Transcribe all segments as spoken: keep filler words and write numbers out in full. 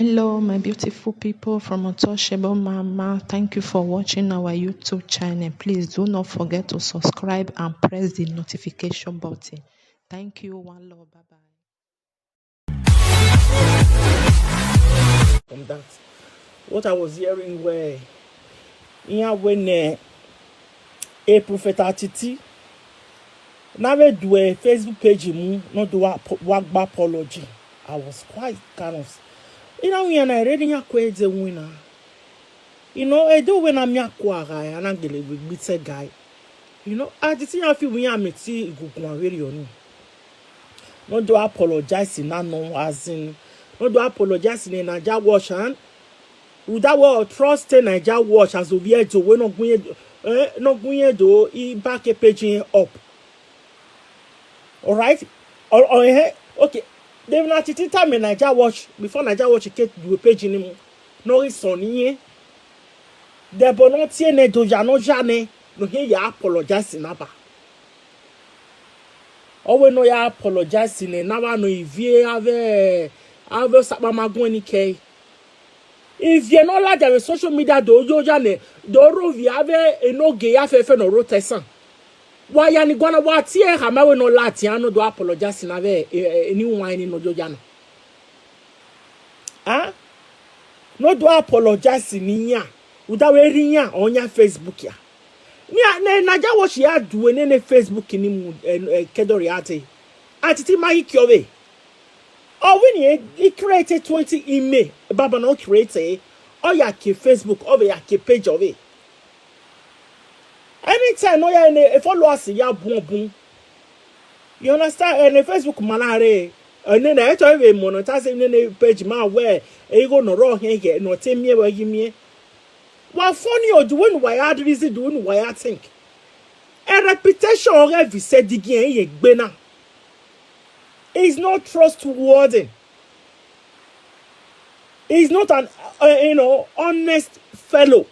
Hello, my beautiful people from Untouchable Mama. Thank you for watching our YouTube channel. Please do not forget to subscribe and press the notification button. Thank you. One love. Bye bye. From that, what I was hearing were, yeah, when uh, a prophet Atiti now we do a Facebook page mu no do wa wa gba apology. I was quite kind of, you know, when I read in your crazy winner. You know, I do when I'm your choir guy and I'm the big guy. You know, I just see a few when I'm a tea gugu and really on. No do apologize in that no as in, no do apologize in Naija watch and with that word trust in Naija watch as of yet to we no gunye eh no gunye do e back a page in up. All right? Or or eh okay. They na titi time in Naija watch before Naija watch get do page in him. No is on here. The bono tie ne do ya no ya ne no here ya apologize in aba. Owe no ya apologize in na wa no ivie ave ave sapa magun ni ke. If you no like the social media do yo ya ne do ro vi ave e no ge ya fe fe no ro tesan. Wa ya ni gwana wa tie ha ma we no lati ano do apologize na ve e ni wine no yo ya no. Ah? No do apologize ni ya. Uda we ri ya on ya Facebook ya. Ni na na ja wo shi ya duwe ne ne Facebook ni mu eh, eh, kedori ate. Ati ti ma iki ove. O we ni e create twenty email. Baba no create. O ya ke Facebook, o ya ke page ove. Anytime no ya ne e follow us ya bun bun. You understand? And the Facebook manare. And then I tell you monetize in the page man where e go no raw here no tell me where you me. Wa funny or do when why I reason do when why I think. A reputation of every said again ye gbena. Is not trustworthy. He's not an uh, you know honest fellow.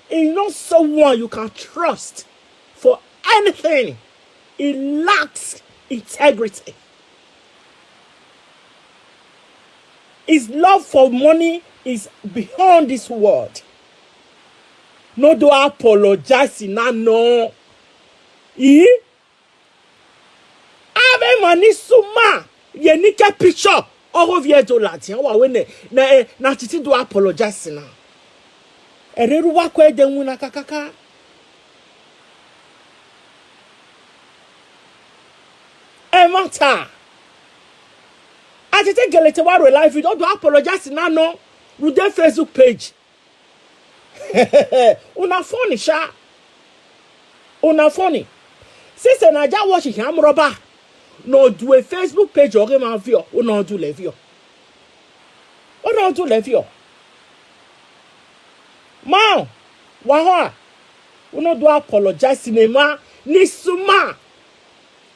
He's not someone you can trust for anything. He lacks integrity. His love for money is beyond this world. No do apologize na no. He ave mani suma ye nike picture oho vie do lati wa we ne na eh, na titi do apologize na. Ere ruwa ko ede nwuna kakaka. E matter. Atete gelete wa re live video do apologize na no. Rude Facebook page. Una funny sha. Una funny. Since na ja watch him rubber. No do a Facebook page or him view. Una do le view. Una do le view. Ma, waha. Una do apologize cinema. Ni suma.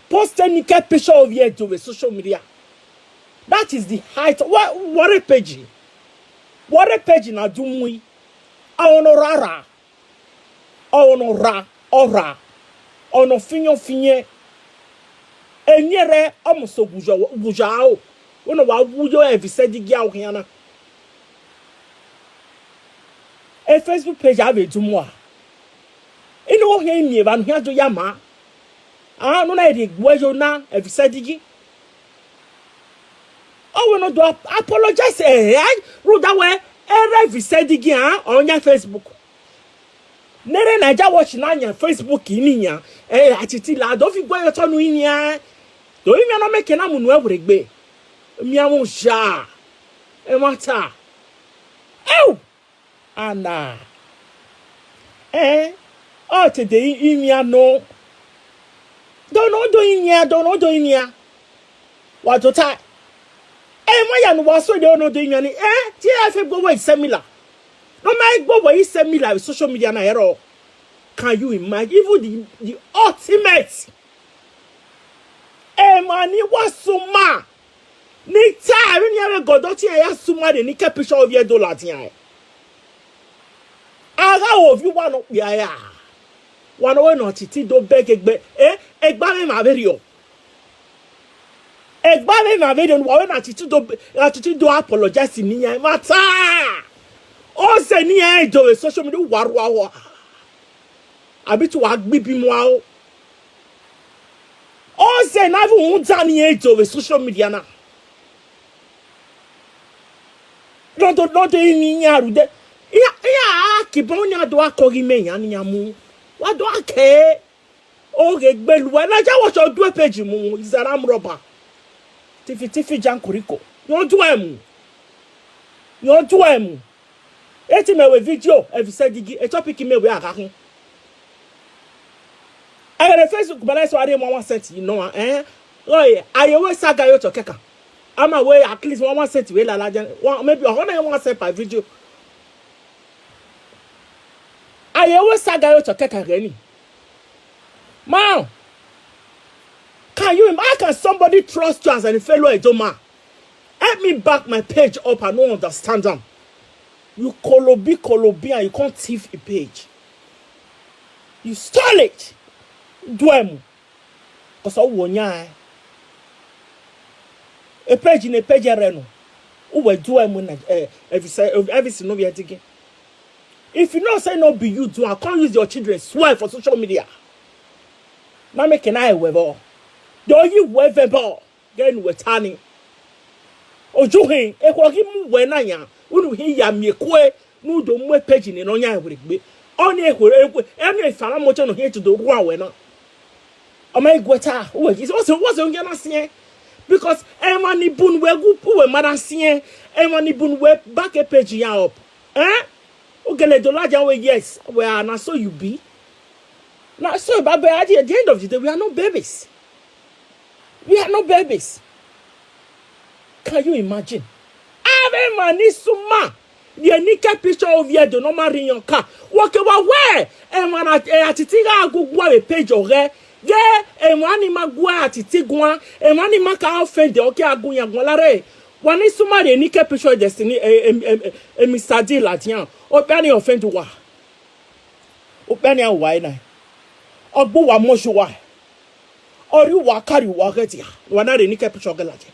Post any picture of you to the social media. That is the height. What what a page. What a page na dumui. Aono rara. Aono ra. Ora. Ono finyo finye. Enyere omuso gujo gujo ao. Ono wa wuyo evi sedi gi ao hiana. E Facebook page ave dumwa. Inu wo he mi eva nu hia do yama. Ah, no na edi gboyo na evi sedi gi. Oh, we no do ap- apologize. Eh, eh, ruda we ere vi sedi gi ah on ya Facebook. Nere na ja watch na nya Facebook ini nya. Eh, atiti la do fi gboyo to nu ini ah. Do imi no make na mu nu e wure gbe. Mi awon sha. E mata. Ew. Ana. Eh? O te de imi ano. Do no do imi a, do no do imi a. Wa to ta. Eh, ma ya no wa so de no do imi ani. Eh, ti e fe gbo we similar. No ma gbo we similar with social media na ero. Can you imagine? Even the the ultimate. Eh, mani wa so ma. Ni ta ri ni ere godo ti e ya suma de ni ke picture of ye dollar ti e. Ara o vi wa no ya ya. Wa no we no titi do beg egbe. Eh, egba me ma very o. Egbave na video wa we na titi do, na titi do apologize ni ya mata. O se ni ya do social media wa wa wa. Abi ti wa gbibi mo a o. O se na vi un za ni ya do social media na. Don't don't don't ni ya rude. Ya ya ki bon ya do akogi me ya ni ya mu. Wa do ake. Oge gbelu wa na ja wa so do page mu. Is a ram robber. Tifi tifi jan kuriko. Yo do emu. Yo do emu. Eti me we video, evi se digi, e topic me we agahin. Ere Facebook bana so are mo one cent, you know, eh? Oye, aye we saga yo to keka. Ama we at least one one cent we la la jan. One, maybe a hundred one cent per video. Aye we saga yo to keka gani. Man, can you im- how can somebody trust you as a fellow Edo man? Help me back my page up. I don't understand them. You kolobi kolobi and you can't thief a page. You stole it. Duemu. Because I won ya. A page in a page reno. Who were duemu na eh, every every single year again. If you know say no be you do, I can't use your children swear for social media. Na make an eye wevel. Do you wevel? Then we turning. Oju hin, e ko ki mu we na ya. Unu hin ya mi kwe. Nu do mu page ni no ya we gbe. Oni e ko e ko. Eni e fara mo che no hin to do wa we na. Ọmọ igweta, uwe gị, what's what's your yana sie? Because everyone ni bun we gu uwe mara sie. Everyone ni bun we back a page ya up. Eh? Ugele do laja we, yes. We are not so you be. Now so but at the, at the end of the day, we are not babies. We are not babies. Can you imagine? Ave mani suma. The nike picture of ye do no mari yon ka. Woke wa we. E mana e atiti ga agu gwa we page ore. Ye e mani ma gwa atiti gwa. E mani ma ka offend oke agu ya gwa lare. Wani suma the nike picture destiny e e e e Mister D la tian. O pe ni offend wa. O pe ni a wa na. Ogbo wa mo so wa. Ori wa kari wa getia. Wana the nike picture ge la je.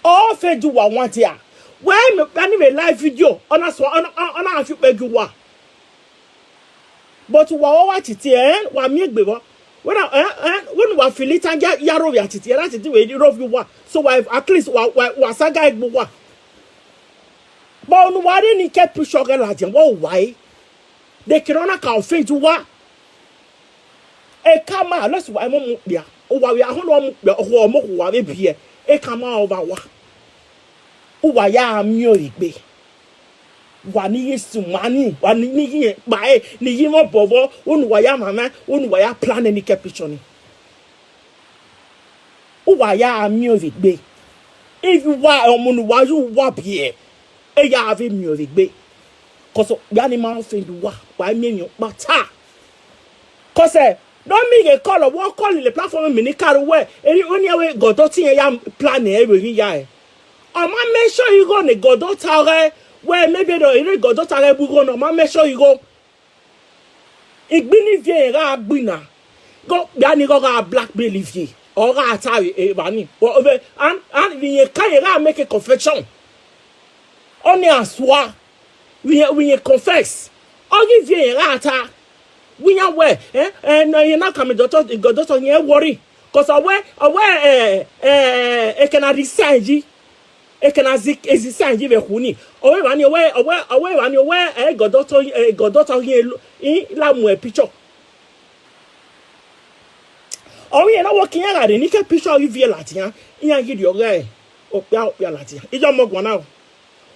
All fe do wa want ya. Where me any me live video. Ona so ona ona afi pe gi wa. But wa wa wa titi eh wa mi egbe bo. When I eh eh when wa feel it and ya ya ro ya titi ya titi we ro fi wa. So wa at least wa wa wa saga egbo wa. But onu wa re ni ke picture ge la je wo wa e. The corona can offend wa. E kama let's wa mo mu bia. O wa we ahun wa mu bia o mo ko wa be bia. E kama o ba wa. O wa ya mi o igbe. Wa ni Yesu mani, wa ni ni yin pa e, ni yin mo bobo, onu wa ya mama, onu wa ya plan ni ke picture ni. O wa ya mi o igbe. If you wa omo nu wa you wa bie. E ya ave mi o igbe. Koso ya ni ma offend wa, wa mi mi pata. Kose no mi ge call wo call le platform mi ni karu we. Eri oni ewe godo ti ya plan e we ya e. O ma make sure you go ni godo ta re. We maybe do eri godo ta re bu go no ma make sure you go. Igbini vie ra gbina. Go ya ni go ga blackmail vie. O ga ta e ba ni. O ve an an vi ye ka ye ga make a confession. Oni aswa. We we confess. Ogi vie ra ta. We ya we eh eh no ye na ka mi doctor go doctor ye worry. Cause awe awe eh eh e kana resign ji. E kana zi e resign ji ve huni. Owe ba ni owe owe owe ba ni owe eh go doctor eh go doctor ye lo. I la mu e picture. Owe ye na wo kiyan ga re ni ke picture ogi vie la tiyan. Iyan gi di oga e. Opia opia la tiyan. Ijo mo gwan na o.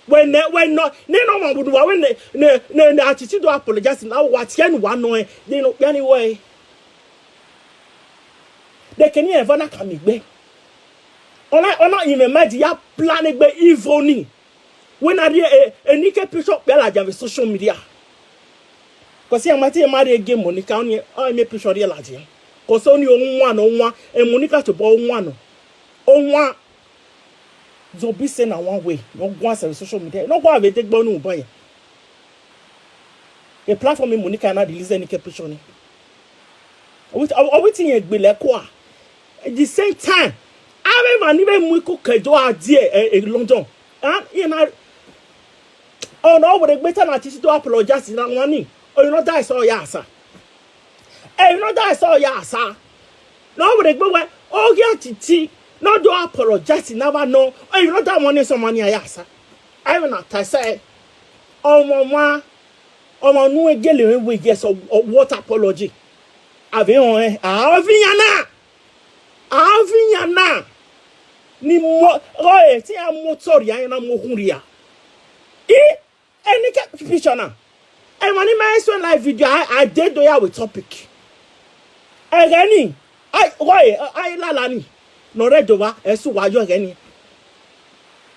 When ne when no ne no man would wa when ne ne ne ne atiti do apologize na wa tie ni wa no e. They no pia ni wo e. They can ever na ka mi gbe. Ona ona in my mind ya plan gbe evil ni. When I e e ni ke picture pe la jam social media. Cause ya mati e mari ege Monica oni o me picture re la jam. Cause oni o nwa no nwa e Monica to bo nwa no. O nwa. Zobi say na one way. No go answer social media. No go have a take bonu ban. A platform in Monica na release any ke picture ni. Owi owi tin yen gbe le ko a. At the same time, I remember even Muiko Kedo are there in London. And you know, oh no, would they better not to apologize in Awani? Oh, you know, that's all, yeah, sir. Hey, you know, that's all, yeah, sir. No, would they go where? Oh, yeah, Titi. No, do apologize, never know. Oh, you know, that money, some money, yeah, sir. I will not, I say, oh, mama, oh, my, no, get away, yes, or what apology? Have you on, eh? Ah, Viana. Avinya na ni mo, oye, ti a mo tori a na mo huria. I, any ke picture na. E ma ni ma so live video, I, I did do ya with topic. Egeni, I, oye, I la la ni. No re do wa, e su wa yo egeni.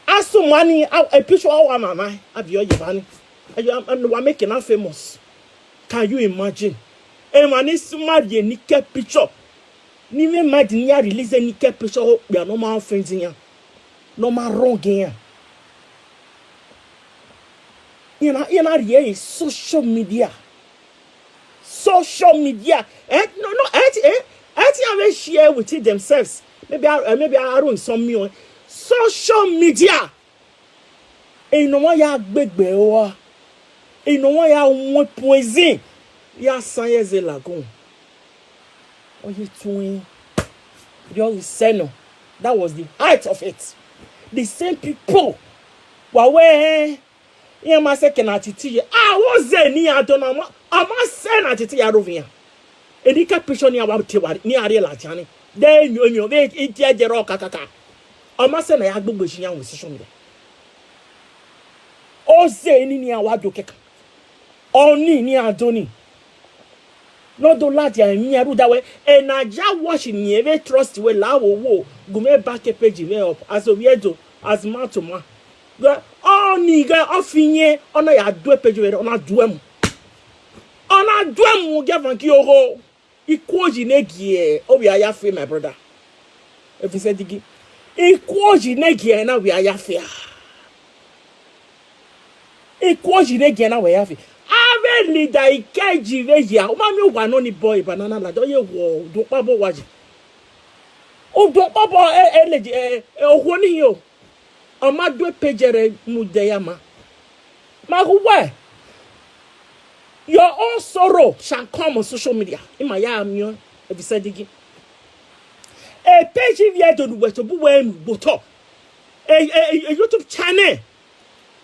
Asu mani, a, a picture wa mama, abi oye bani. Ayo, am, am, wa make na famous. Can you imagine? E ma ni smart ye ni ke picture. Ni me imagine ya release ni ke picture o ya normal friends ya. Normal wrong ya. You know, you know, yeah, social media. Social media. Eh, no, no, eh, eh, eh, they will share with it themselves. Maybe I, eh, maybe I don't some me. Social media. E no wa ya gbegbe o. E no wa ya won poison. Ya san ye ze lagun. Oye twin. Yo seno. That was the height of it. The same people. Wa we. Ye ma se ke na titi ye. Ah, wo ze ni adona ma. Ama se na titi ya rovia. Edi ke picture ni awa te wa ni are la jani. De nyo nyo ve iti e jero kakaka. Ama se na ya gbogbo shi ya wo social media. O se ni ni awa do keka. Oni ni adoni. No do la dia mi aru da we. E na ja wash ni eve trust we la wo wo. Gume back a page we up. As of yedo, as man to man. Go, oni go ofinye, ona ya do a page we, ona do em. Ona do em, get van ki oho. Ikoji negie, o we are ya free, my brother. If you said digi. Ikoji negie na we are ya free. Ikoji negie na we are ya free. Ave leader ikeji ve ya. O ma mi wa no ni boy banana la do ye wo do pa bo waji. O do pa bo e e le e e o ni yo. Ama do pejere mu de ya ma. Ma who why? Your own sorrow shall come on social media. In my yam, you if you said digi. A page if you don't wait to be when boto. A, a, a YouTube channel.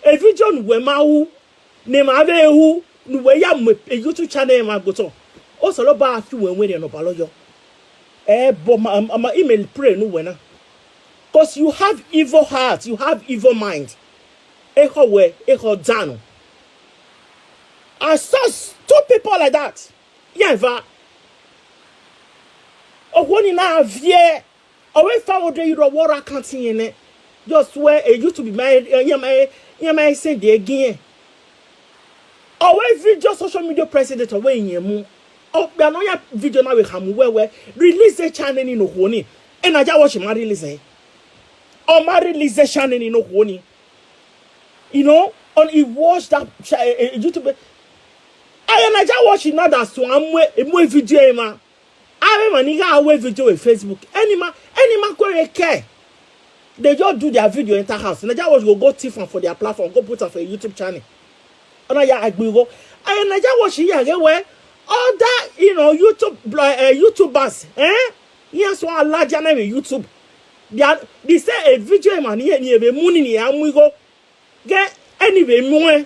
A video we ma hu. Ne ma ve hu. Nu we ya mu a YouTube channel ma boto. O so lo ba fi we we no ba lo yo. Eh, but my, my, my email pray no we na. Because you have evil heart, you have evil mind. Echo we, echo dano. I saw s- two people like that. Yeah, va. Ogwoni na vie. Owe fa wo de iro wora kanti yene. Just where a YouTube my yeah my yeah my send the again. Owe video social media president owe yemu. O be no ya video na we hamu we we. Release the channel ni no honi. E na ja watch ma release eh. O ma release the channel ni no honi. You know, on he watch that ch- eh, eh, YouTube. I na ja watch na that so amwe amwe video ma. Ave man, nigga, away video with Facebook. Any man, any man kwe care. They just do their video enter house. Naija watch go go thief am for their platform, go put am for a YouTube channel. Ona ya agbiwo. And Naija watch here get where other, you know, YouTube blo- uh, YouTubers, eh? Yes, one larger name in YouTube. They are they say a video man here near the money ni amuigo. Get anyway, more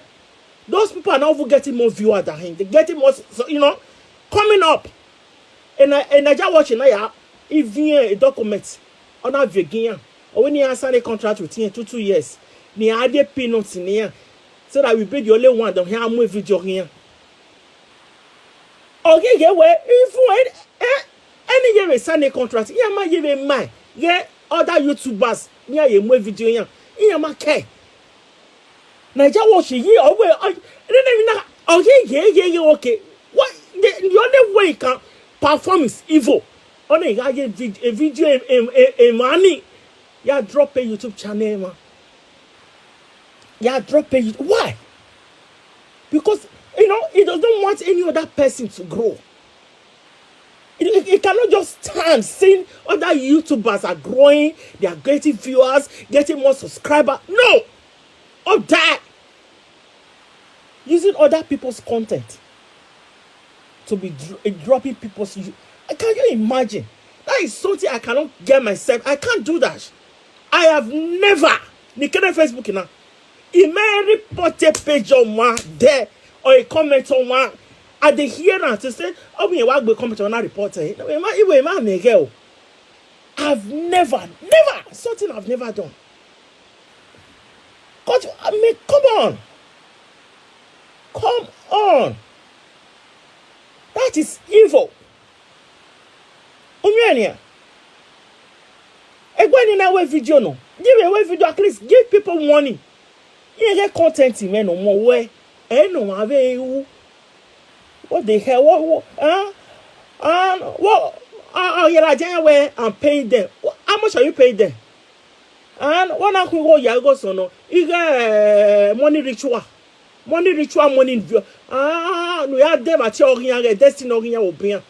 those people are not even getting more viewer than him. They're getting more, so, you know, coming up. And I and I just watching now, yeah. If you a document on a Virginia, or when you sign a contract with him two two years, ni add a peanuts in here, so that we be the only one that have more video here. Okay, yeah, well, if you eh, any year we sign a contract, yeah, my year, my yeah, other YouTubers, yeah, you more video, yeah, yeah, my care. Naija watch ye owe. Ene na oye ye ye ye okay. What the, the only way you can perform is evil. Only you get vid, a video a, a, a, a money. Ya drop a YouTube channel man. Ya drop a why? Because you know he doesn't want any other person to grow. You, you cannot just stand seeing other YouTubers are growing, they are getting viewers, getting more subscribers. No! Or die! Using other people's content to be dr- eh, dropping people's. You, eh, can you imagine? That is something I cannot get myself. I can't do that. I have never. Nikene Facebook now. He may report a page on one there or a comment on one. I dey hear now to say, oh, me, why go comment on that report? Eh? No, Emma, Emma, Emma, Miguel. I've never, never, something I've never done. God, I mean, come on. Come on. That is evil. Unyanya. Egwani na we video no. Give away video, at least give people money. You get content in no more way. Eh, no, I will. What the hell? What, what huh? And what? Oh, yeah, like, where I'm paying them. What, how much are you paying them? And one of who ya go so no. You get eh, money ritual. Money ritual, money view. Ah, no, ya dem at your ring, destiny, ring, open.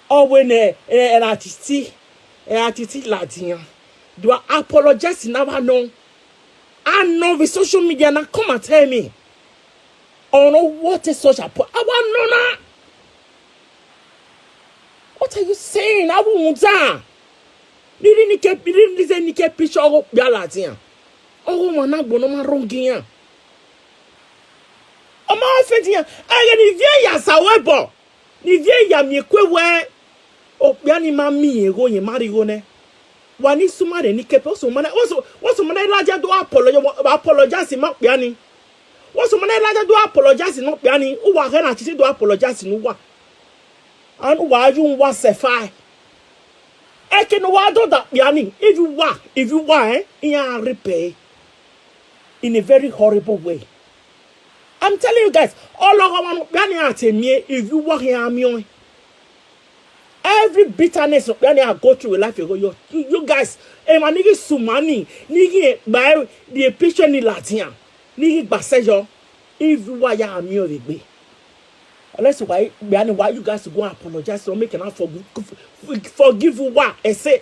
Oh, when eh, eh, and artist, eh, artist, Latina. Do I apologize? Never know. I know the social media now come and tell me. Oh no, what is such a po? I want no na. What are you saying? I won't. Niri nike, niri nike picture of Bialatia. Oh, man, I'm gonna wrong here. I'm all fed here. I get the view ya sawebo. Ni vie ya mi kwe we. O bia ni ma mi ego ye mari go ne. Wa ni suma de ni kepe oso mana oso oso mana la ja do apologize, apologize ma bia ni. Oso mana la ja do apologize no bia ni. U wa he na titi do apologize no wa. An wa ju wa se fa. Eke no wa do da bia ni. If you wa, if you wa eh, in ya repay in a very horrible way. I'm telling you guys, all of our bia ni ate mi, if you wa he amio. Every bitterness bia ni I go through in life ago, you, you, you guys, eh, my nigga sumani, nigga by the picture ni latia, nigga basejo, if you wa ya amio de be. Unless why bia ni why you guys go and apologize, don't make enough for forgive you wa I say.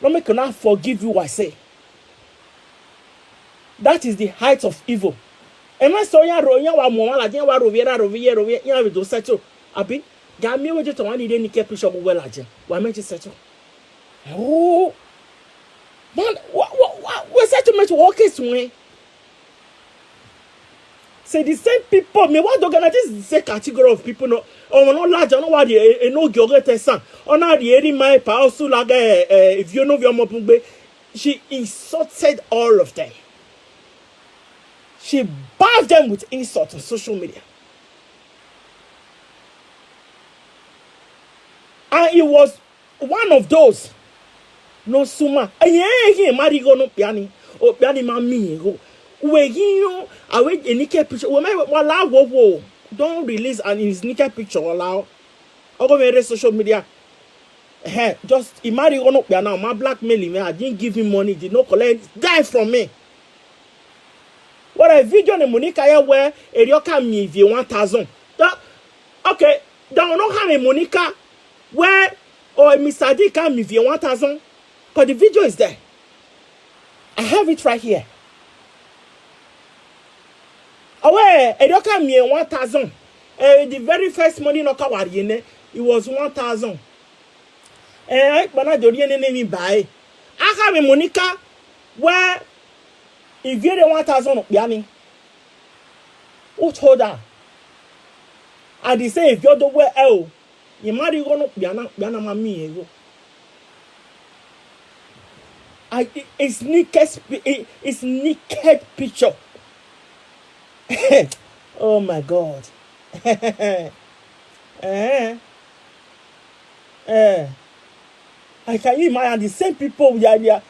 Don't make enough forgive you I say. That is the height of evil. Eme so ya ro ya wa mo la je wa ro viera ro viera ro ya we do settle. Abi ga mi we je to wa ni de ni ke picture go well aje. Wa me je settle. Oh. Man, what what what we settle me to walk is when. Say the same people me what organize this is the same category of people no. Oh no large no wa de e no gyoge tesan. Ona de eri my pa osu lage eh if you know your mopugbe. She insulted all of them. She bathed them with insult on social media. And it was one of those. No suma. Eye he mari go no piani. O piani ma mi go. We gi yo awe enike picture. We me wala wo wo. Don't release an his naked picture allow. Ogo mere social media. Eh, just imagine ono pia now. My blackmail me. I didn't give him money. Did not collect die from me. What a video ne Monica ya where Erioka mi vie one thousand. That okay. Don't know how me Monica where or Mister D can me vie one thousand. Because the video is there. I have it right here. Awe Erioka mi one thousand. Eh, the very first money no kawari ne. It was one thousand. Eh, bana dori ne ne mi bai. Aka me Monica where if you dey one thousand no pia ni. Who told her? I dey say if you do well, oh, you marry go no pia na pia na mami ego. I it's naked spi- it- it's naked picture. Oh my God. Eh. Eh. I can you imagine the same people we are there.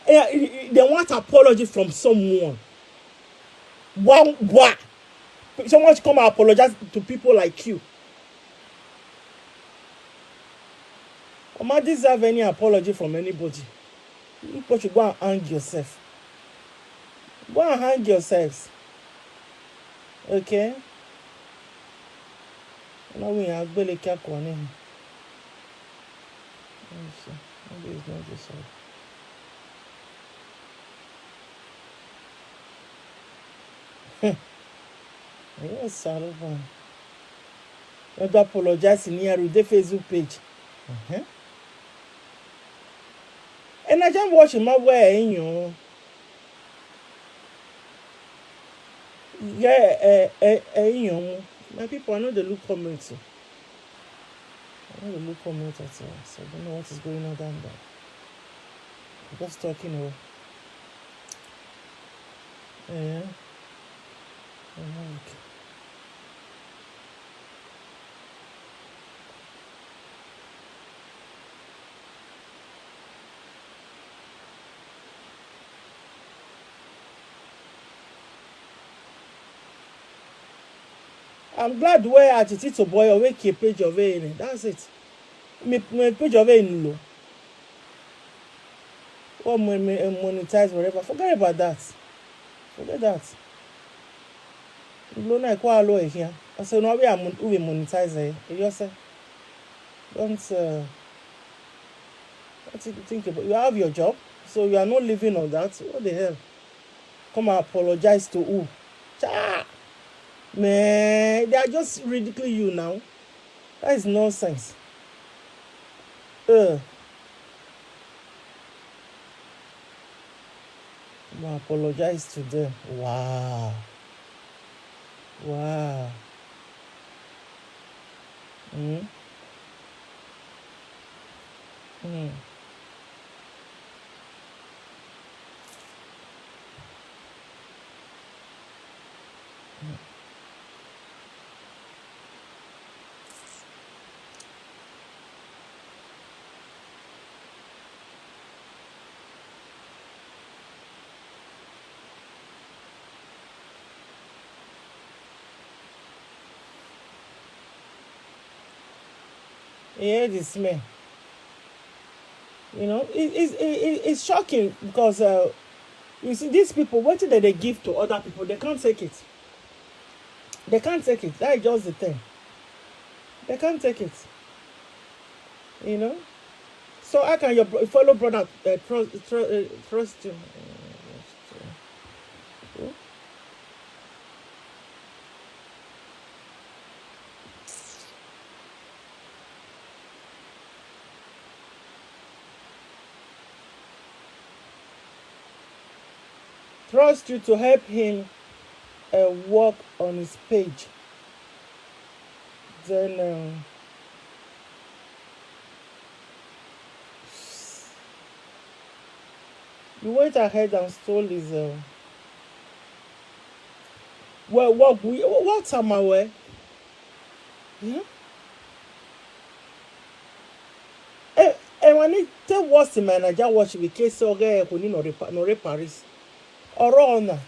Eh, eh, eh, they want apology from someone. Wow, wow. Someone should come and apologize to people like you. Oma deserve any apology from anybody. You people should go and hang yourself. Go and hang yourselves. Okay? Now we are gbele kia kwa ni. Let me see. Maybe it's not this one. Yes, Saruba. I want to apologize in here with the Facebook page. Uh-huh. And I just watch my way, you know. Yeah, eh, eh, eh, you know. My people, I know they look comments. I know they look comments at all, so I don't know what is going on down there. I'm just talking. Oh. Yeah. Oh, okay. I'm glad where Atiti to boy awake a page of A N. That's it. Me, me page of A N lo. Or mo- mo- eh, monetize whatever. Forget about that. Forget that. Lo na kwa lo here. I say no we are mon- we monetize eh. You say don't uh, what do you think about? You have your job, so you are not living on that. What the hell? Come and apologize to who? Cha! Man, they are just ridiculing you now. That is nonsense. Uh. Come and apologize to them. Wow. Wow. Mm. Mm. Yeah, this man. You know, it, it's it, it- it's shocking because uh, you see these people, what did they give to other people? They can't take it. They can't take it. That is just the thing. They can't take it. You know. So how can your bro- fellow brother uh, trust tr- uh, trust you? Trust you to help him uh, work on his page. Then um, you went ahead and stole his. Uh, well, what we what am I? Well? Yeah. E e wani te worse my Naija watch we case oge ko ni no re Pa- no re Paris. Oro ona.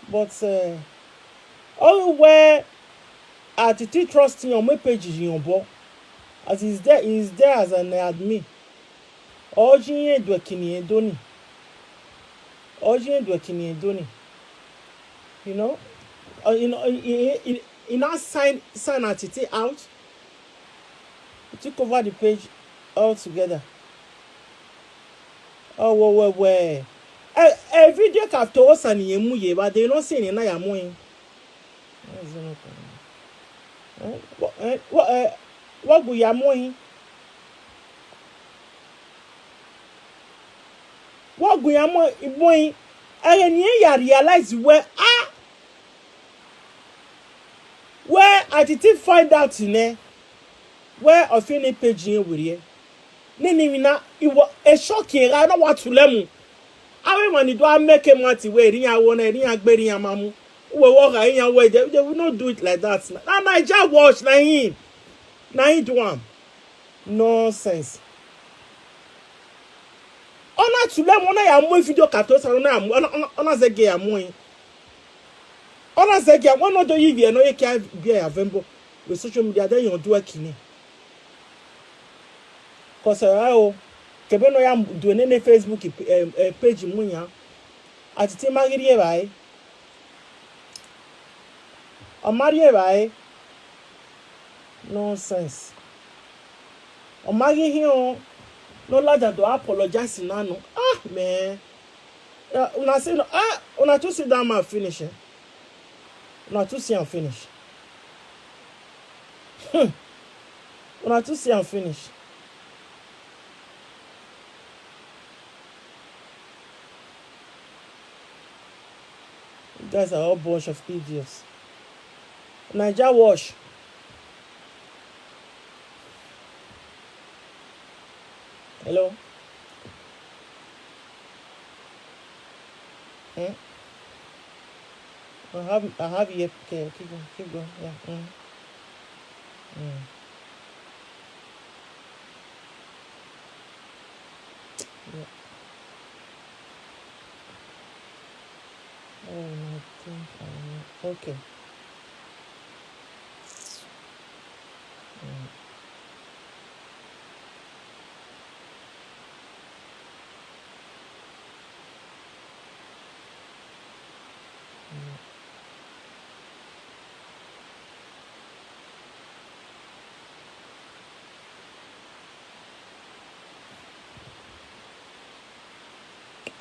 But uh, all where Atiti trust in your page is your boy. As he's there, he's there as an admin. Oji ye dwe kini ye doni. Oji ye dwe kini ye doni. You know, uh, you know, he, he, he, he now sign sign Atiti out. He took over the page altogether. Oh, well, well, well. A, a video ka to osa ni emu ye, but they not saying na ya moin. What, eh, what, eh, what go ya moin? What go ya moin? Moin. I ya realize where ah where I did find out in there. Where of any page in where ye? Nini mina iwo a shock here. I don't want to lemu. Awe mani do a make a mati we ri ya wona ri ya gbe ri ya mamu. We wo ga ya we they, they will not do it like that. Na Naija watch na him. Na him do am. Nonsense. Ona tule mo na ya mo video ka to sa na mo ona ona zege ya mo yin. Ona zege ya mo no do yi bi e no ye ka bi e ya vembo. We social media then you do a kini. Cause eh o kebe no ya do ne ne Facebook eh, eh, page mu ya. Atiti magiri e bai. Omari e bai. Nonsense. Omagi here, no ladder to apologize nano. Ah, man. Yeah, una say no. Ah, una too see that man finish. Eh? Una too see am finish. Hmm. Una too see am finish. You guys are all bunch of idiots. Naija wash. Hello? Hmm? I have I have here. Okay, keep going, keep going. Yeah. Mm. Mm. Yeah. Oh, I think I know. Okay. Mm. Mm.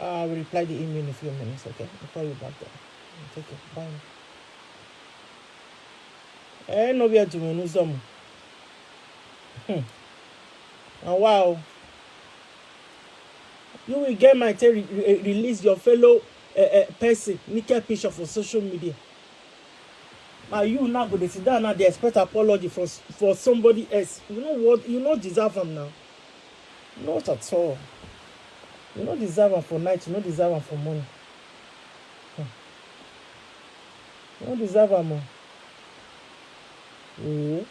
I'll reply the email in a few minutes, okay? I'll call you back there. Take it. Bye. Eh, no be a Jumenu Zomo. Hmm. And wow. You will get my take re- re- release your fellow uh, uh, person naked picture for social media. Now you now go dey sit down now dey expect apology for s- for somebody else. You know what? You no deserve am now. Not at all. You no deserve am for night. You no deserve am for morning. Hmm. You no deserve am o. Oh.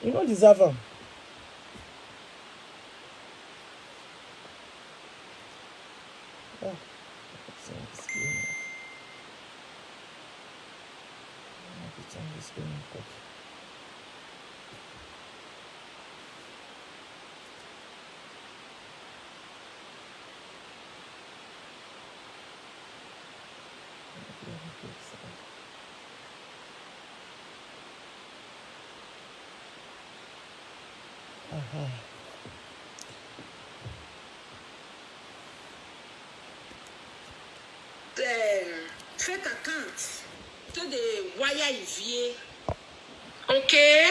You no deserve am. Ah, this one is going off. I have to turn this going off. Uh-huh. Um, fake account to the wire Ivie. Okay.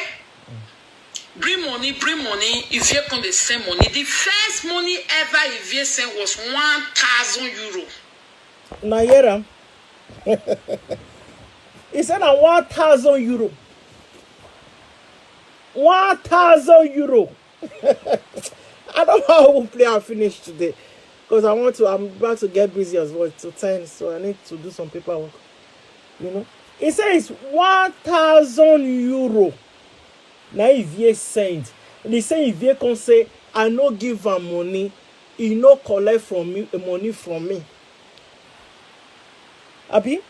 Bring money, bring money. Ivie come dey send money. The first money ever Ivie sent was one thousand euro. Una hear am? He said na one thousand euro. One thousand euro. I don't know how we'll play and finish today. Because I want to, I'm about to get busy as well to ten, so I need to do some paperwork. You know? He says one thousand euro. Now Ivie send. And he say Ivie can say, I no give am money. He no collect from me money from me. Abi?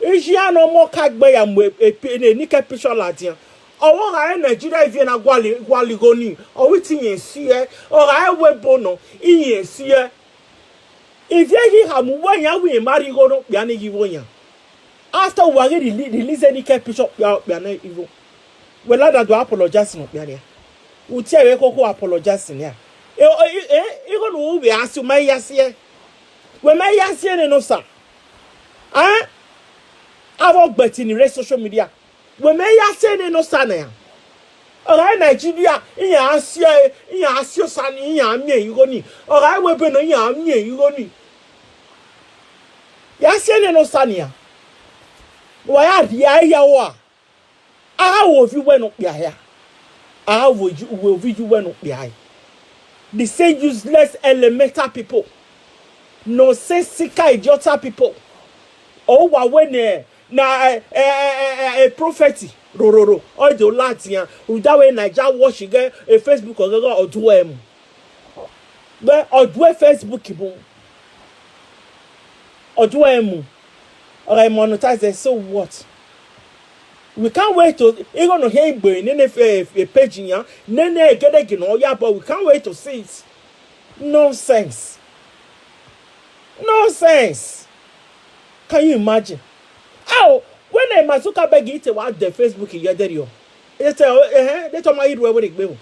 Iji ano mo kagbe ya mwe epe ne nike pisho ladian. Owo ga e Nigeria Ivie na gwali gwali goni. Owi ti yen si e. O ga e we bono. Iyen si e. Ivie hi ha mu we ya wi mari gono kpia ni gi wo ya. After we are release any care picture kpia kpia na ivo. We la da do apologize no kpia ni. U ti e we koko apologize ni a. E e e e go no we asu ma ya si e. We ma ya si e ne no sa. Ah? Avo gbeti ni re social media. We me ya se ne no sa na ya. Ora Nigeria, iya asia, iya asio sani, iya amie igoni. Ora we be no iya amie igoni. Ya se ne no sani ya. Wa ya dia ya wa. Aha wo vi we no kpia ya. Aha wo ju we vi ju we no kpia ya. The same useless elemental people. Nonsensical idiota people. Oh, wa we ne na eh, eh, eh, eh, eh, prophet rororo ojo lati yan udawe naija wash ge e Facebook ogogo odu emu be odu e Facebook mu odu emu ora monetize, so what? We can't wait to you gonna hear igbe nene fe e page yan nene egede gina oya, but we can't wait to see it. Nonsense. Nonsense. Can you imagine? How When a Mark Zuckerberg ite wa de Facebook yederio. Ite, eh, de to ma iru e wori gbe wo.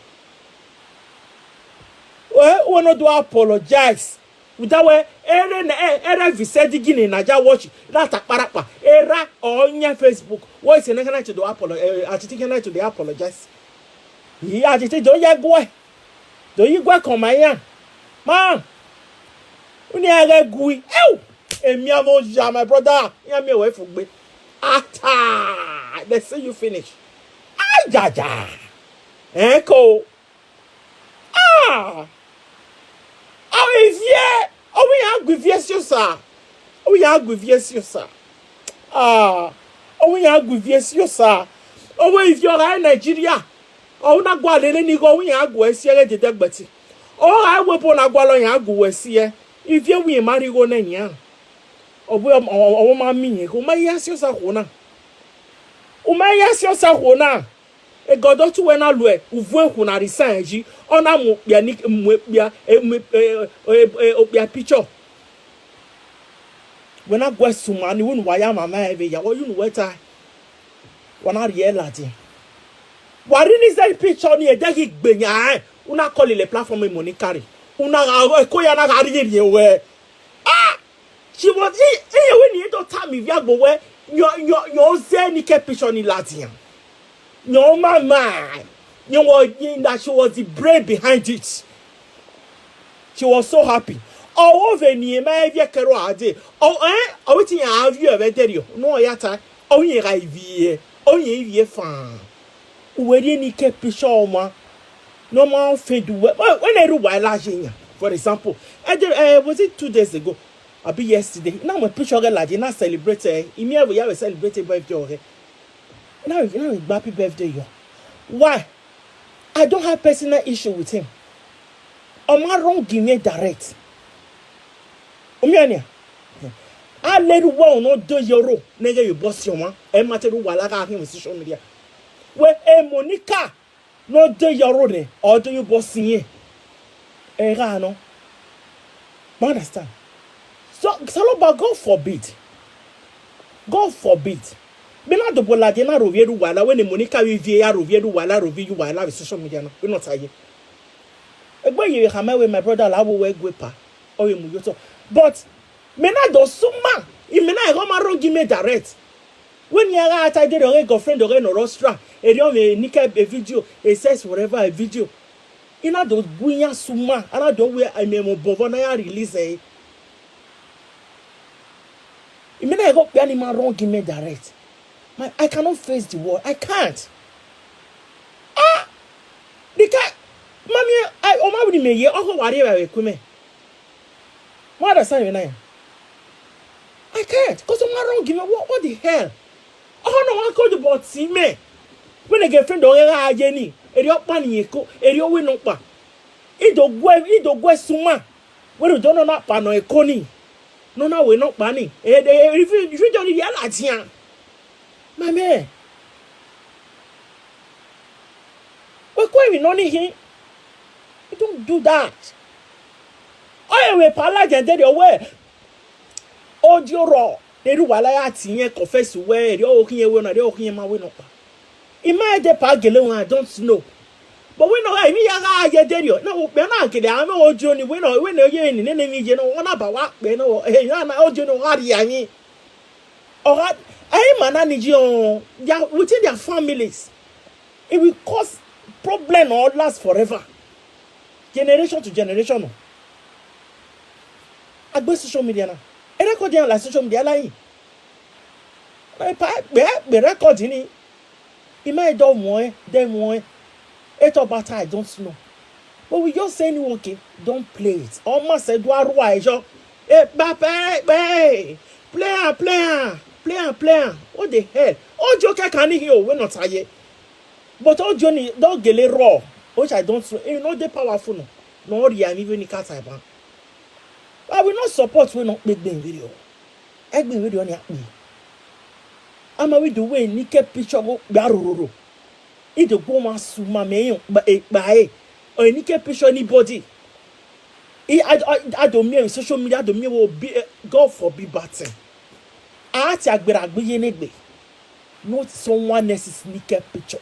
Eh, we no do apologize. Without we, ere na, eh, ere vi se di gini na ja watch. That akparakpa. Era onye Facebook. What is the next night to do apolo-, eh, Atiti next night to dey apologize. Yi Atiti do ye gwe. Do yi gwe come ya. Ma. Uni age gui. Ew. Emi amo ya, my brother. Ya mi we fugbe. Ata. They see you finish. Ajaja. Eko. Ah. Awo ivie. Owo ya agu ivie si osa. Owo ya agu ivie si osa. Ah. Owo ya agu ivie si osa. Owo ivie ora Nigeria. Owo na gwa lele ni go owo ya agu esi ere dede gbeti. Ora ewe po na gwa lo ya agu esi e. Ivie wi mari go na nya. Owo, owo, owo ma mi ye. Ko ma ya si osa ko na. O ma ya si osa ko na. E godo tu we na lue. Uvu eku na resign ji. Ona mu kpia ni, mu kpia, e, mu, e, e, e, o kpia picture. When I go suma ni wonu wa ya mama eve ya. Wo yunu weta. Wana riela di. Wari ni ze picture ni edegi gbenya, eh. Una call ile platform money carry. Una ga, e ko ya na ga ri ri we. Ah! She was, he, he, when he don't tell me, we are go where, your, your, your zen ni ke picture ni Latin. Your mama, you were in that she was the brain behind it. She was so happy. Oh, over ni ma evie kero ade. Oh, eh? Oh, wetin ya have you ever tell you? No, ya ta. Oh, ye ga ivie. Oh, ye ivie fan. Uwe ni ke picture ma. No ma fe do we. When I do wa la jinya. For example, I did, uh, was it two days ago? Abi yesterday. Now my picture get like na celebrate. Eh, imi ever ya celebrate birthday, okay? Now, now happy birthday yo. Why? I don't have personal issue with him. Am I wrong? Give me direct. Umiania. I let you well no do your role. Nigga, you boss your one. And matter do wa la ga him with social media. Well, eh, Monica. No dey your road, eh? Or do you boss in? Eh, ga no. You understand? So, Saloba, God forbid. God forbid. Be na do bola de na rovie du wala when the Monica we vie ya rovie du wala rovie you wala with social media no. We not aye. Egbe ye ha me we my brother la wo we gwe pa. O ye mu yo to. But me na do suma. I me na go ma wrong give me direct. When you are at I did a girlfriend or no rostra, a young a nika a video, a sex whatever a video. In other words, Gunya Suma, and I don't wear I mean Bovana release, eh? You mean I got any man wrong give me direct? My, I cannot face the world. I can't. Ah, the guy, mommy, I oh my me ye oh whatever we come. What understand you now? I can't. Cause I'm not wrong. Give me what? What the hell? Oh no, I call the bot see me. When a girlfriend or a yeni, a your pan yeko, a your win up. Ido gwe, ido gwe suma. When you don't know not pan or a conny. No, no, we're not panny. Eh, eh, if you, if you don't yell at you, my man. We kwe we no ni hin. We don't do that. Oye we pala jende de we. Audio raw. They do wala ya ti yen confess we. They all kin we na, they all kin ma we no pa. In my de pa gele one, I don't know. But we no I mi ya ga ye de yo. Na we na gele am audio ni we no we no ye ni ne ne mi je no. Ona ba wa pe no. Eh, ya na audio no ga ri ayin. Or I manage on their within their families. It will cause problem or last forever. Generation to generation. Agbe social media na. E record yan la social media la yin. Be pa be be record ni. Ima e do mo e, de mo e. E to bata I don't know. But we just say anyone okay, don't play it. Omo se do aru a ejo. E ba pe pe. Play am, play am, play am, play am. What the hell? Audio ke kan ni o we no taye. But audio ni don gele raw. Which I don't know. E no dey powerful no. No ri am even cut I ban. I will not support we no pe gbe video. Egbe video ni a pe. Ama we do we ni ke picture go gba rororo. Ido go ma suma me yin gba e gba e. Or ni ke picture anybody. I I I, I don't me with social media, I don't me will be eh, God forbid bad thing. Ati agbera agbe ye negbe. not someone else's naked picture.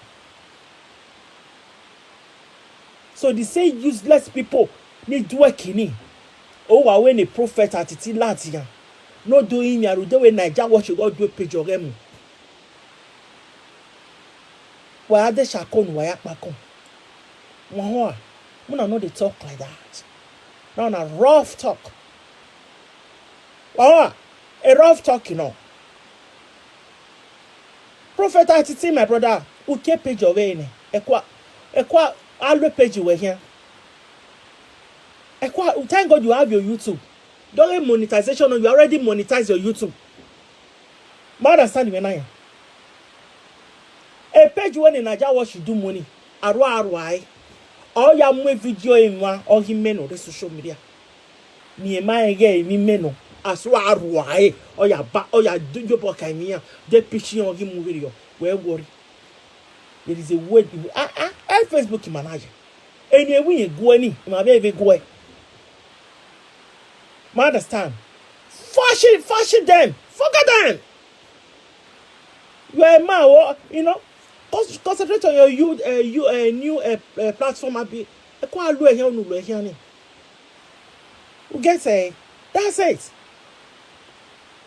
So they say useless people need work in it. Oh, I when a prophet at it latia. No doing me, I do when Niger watch you go do a page or them. Why are they shakon, why are pakon? Wah, wah. Una no dey talk like that. Now na rough talk. Wah, wah. A rough talk, you know. Prophet Atiti, my brother, uke page of any. Ekwa, ekwa, alwe page we here. Ekwa, thank God you have your YouTube. Don't get monetization, you already monetize your YouTube. Ma understand me now. A page when in Naija what you do money. Arwa arwa ai. All ya mwe video in one or him men on the social media. Ni ema ege mi meno. Aswa arwa ai. Or ya ba or ya do your book I mean. They pitching on him video. Where worry. There is a way you ah ah. Hey, Facebook manager. Any way you go any, you might be go. Ma understand? Fashion, fashion them. Forget them. You are a man, oh, you know. Cons- Concentrate on your you, uh, you uh, new uh, uh, platform. Abi, ekwa lu ehe onu lu ehe ani. You get say that's it.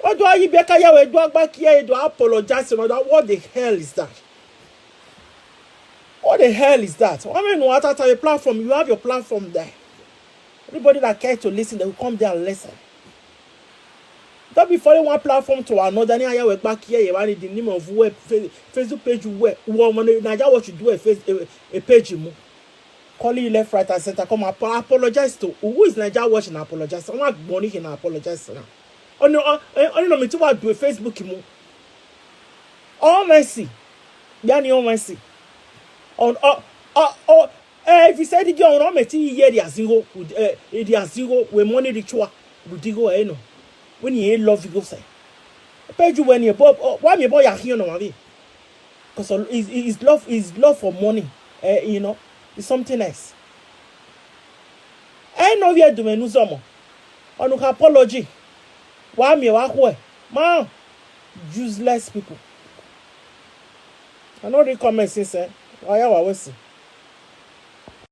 What do I be kaya we do back here? Do apologize? What the hell is that? What the hell is that? I mean, what at a platform? You have your platform there. Everybody that cares to listen, they will come there and listen. Don't be following one platform to another. Any higher way back here, you want the name of web, Fa- Facebook page, where, woman, Nigeria, what you do a, face, a, a page, you move. Calling you left, right, and center. Come apo- apologize to who is Nigeria watching? Apologize. I want money can apologize now. Oh no, oh no, me too. What do a Facebook, you move. All mercy. Yani all mercy. On oh oh oh. Eh, if you say the girl on me ti ye the azingo, eh, the azingo we money ritual, we digo eh no. When you love you go say, pay you when you bob. Oh, why me boy are here no mavi? Because his, his love, his love for money, eh, you know, is something else. I know we are doing uzomo. On apology. Why me wa kwe? Ma, useless people. I no read comments since eh. Why I was